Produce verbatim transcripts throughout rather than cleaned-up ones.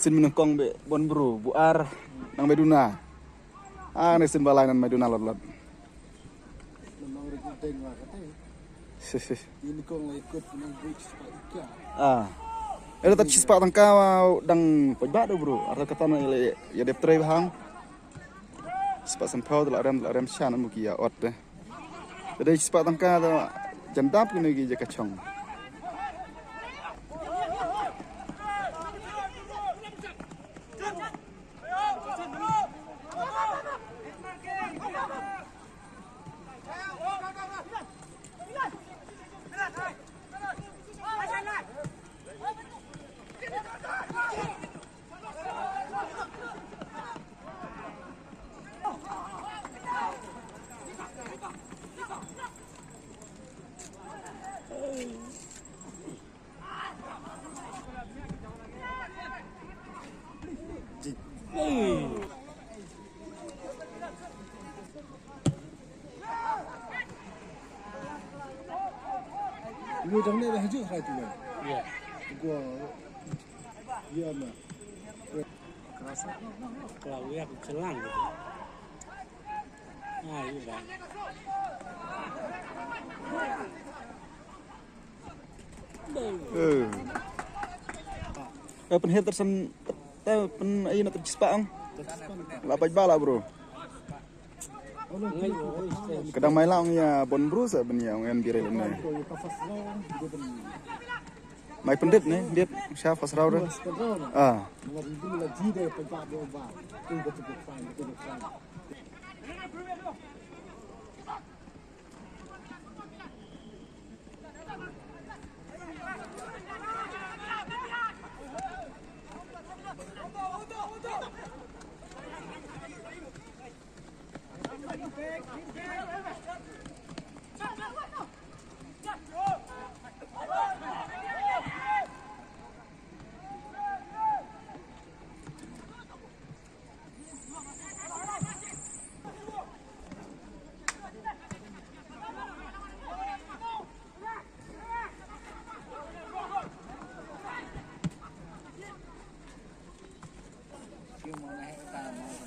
Sien mynnyngkong beit Bonbru, bu ar nang Maiduna. Ah, ne sien ba lai nang Maiduna lot lot. Ah. Ela ta chispah tangka dang poi ba do bru. Ar ta kata na ila ya dep trei bahang. Spah sanphew da la rem da la rem shan mu ki ya ot de. Te dei spah tangka da jan dap kine ki jaka chong. Lu dang ne dah juk hai tu kan. Ya. Gua ya ma. Kerasa. Kalau ya kelang gitu. Ah, iya dah. Eh. Eh, pynhir tersen te pyn ai na terchispah ang. La paj bala bro. Kadang mai la ong ya Bonbru sa ben ya ong en birel ne. Mai pyndit ne, dit sha first round. Ah.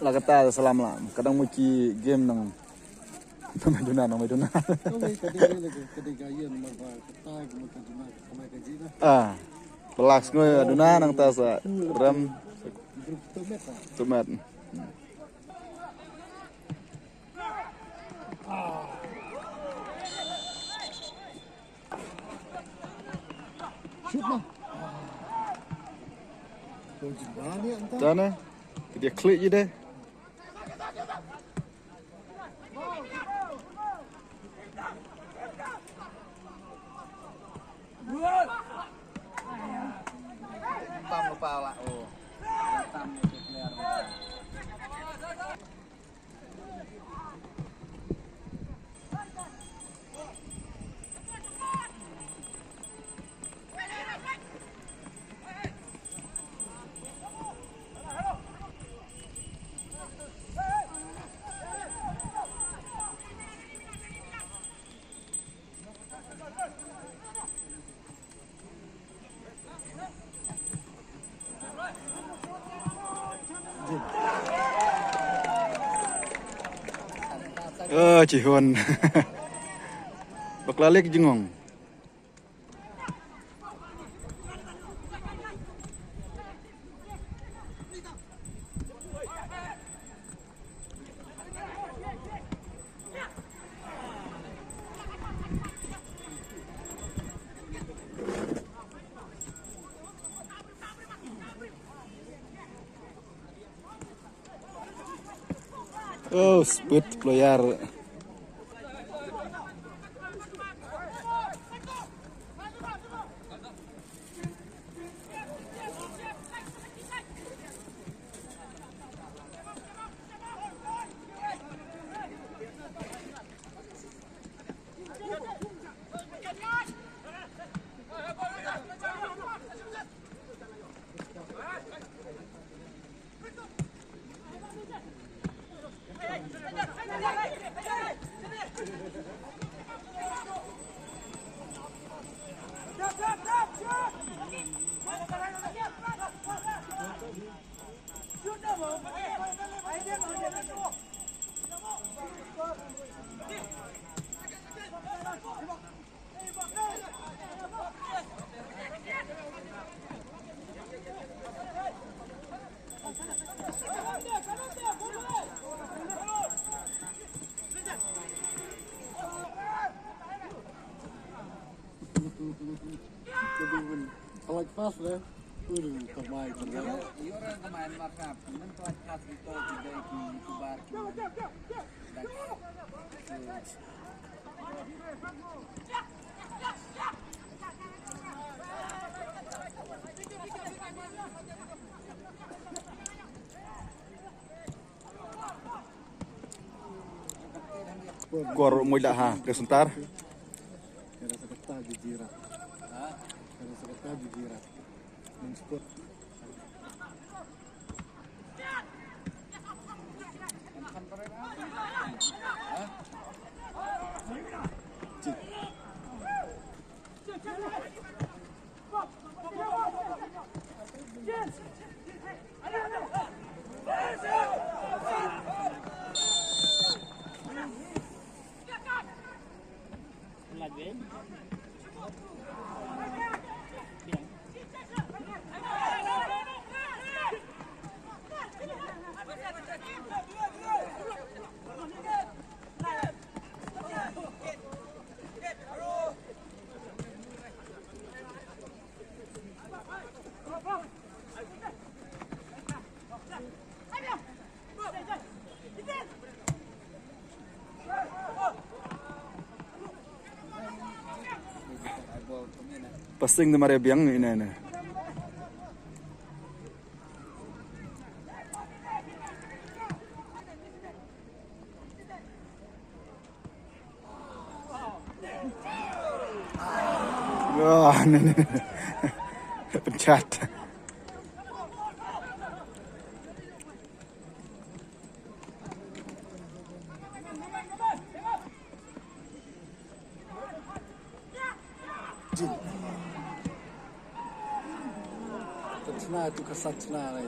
La kata salam la. Kadang mu ki game nang. Nang mai duna, nang mai duna. Ah. Relax ngoi duna nang ta sa rem. Tumet. Shoot ma. Dana. Dia klik je deh. Tam lupa lah. Oh. Tam ni player. Oh, Chihun. Bakla lek jengong. Oh, speed player. Kor muida ha presentar. Passing de Maria Biang ina ina. Ah, ne, ne, ne. Pencet. Tena tu kasat tena lai.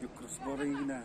Juk cross ball ring na.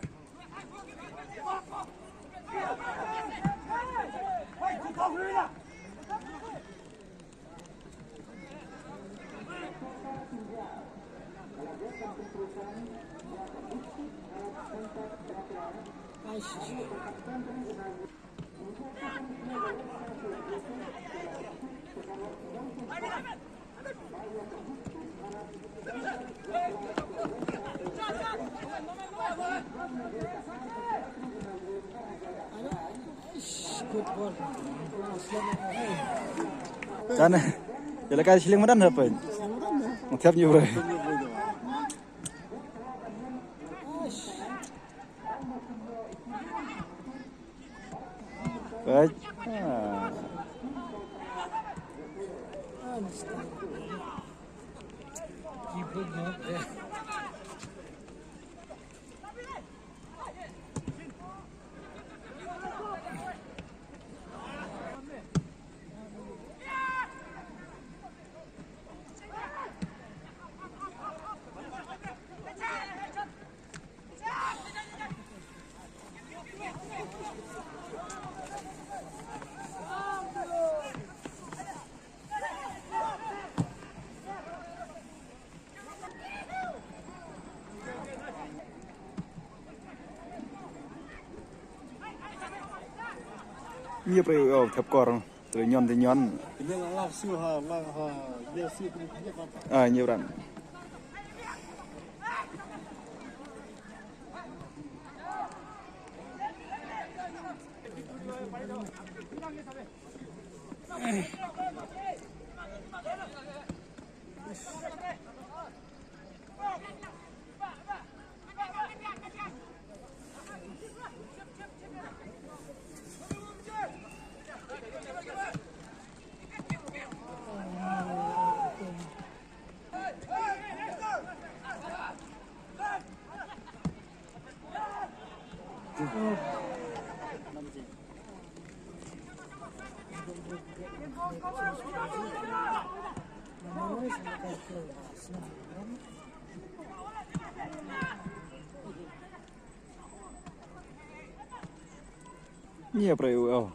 Tane. Jala ka shilling madan hapin. Muthiap nyu bro. Baik. Ah. Ngi pre o thep kor. Tre nyon, tre nyon. Ah, ngi ran. Nia pray u el.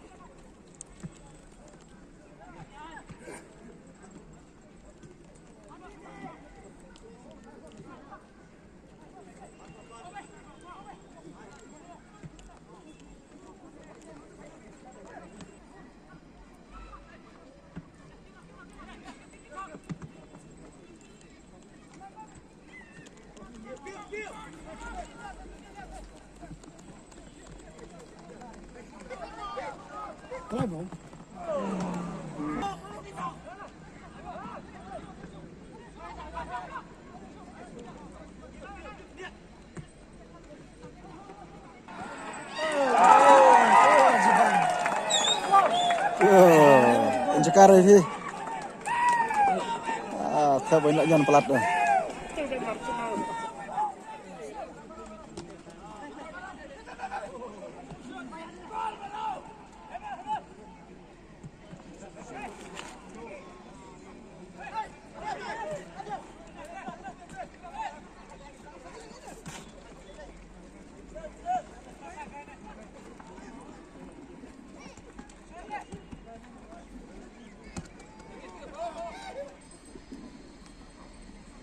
Enjakar ini. Ah, tak banyak yang pelat dah.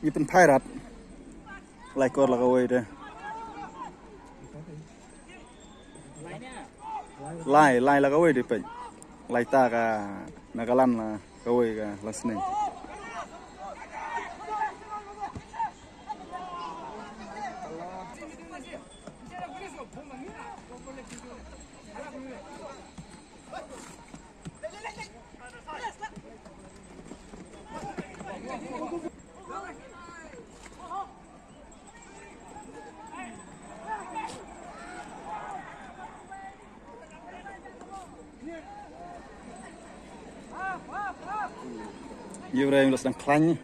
Ngi pynphai rat. Lai kor la kawei de. Lai, lai la kawei de peit. Lai ta ka na ka lan la kawei ka la sneng. Ibrahim la sdang khlaiñ.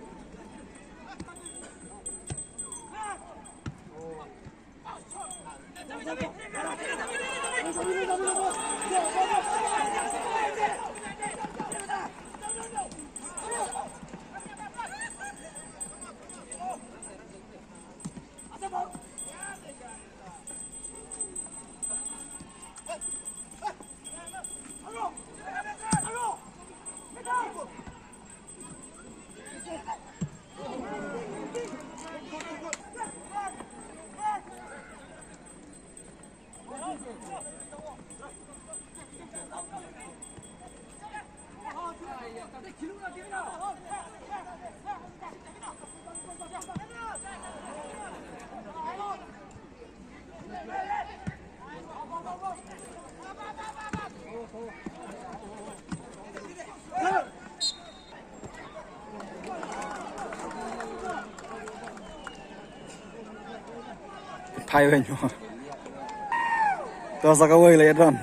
Phai wei nyo. Tos la kawei la ïa don.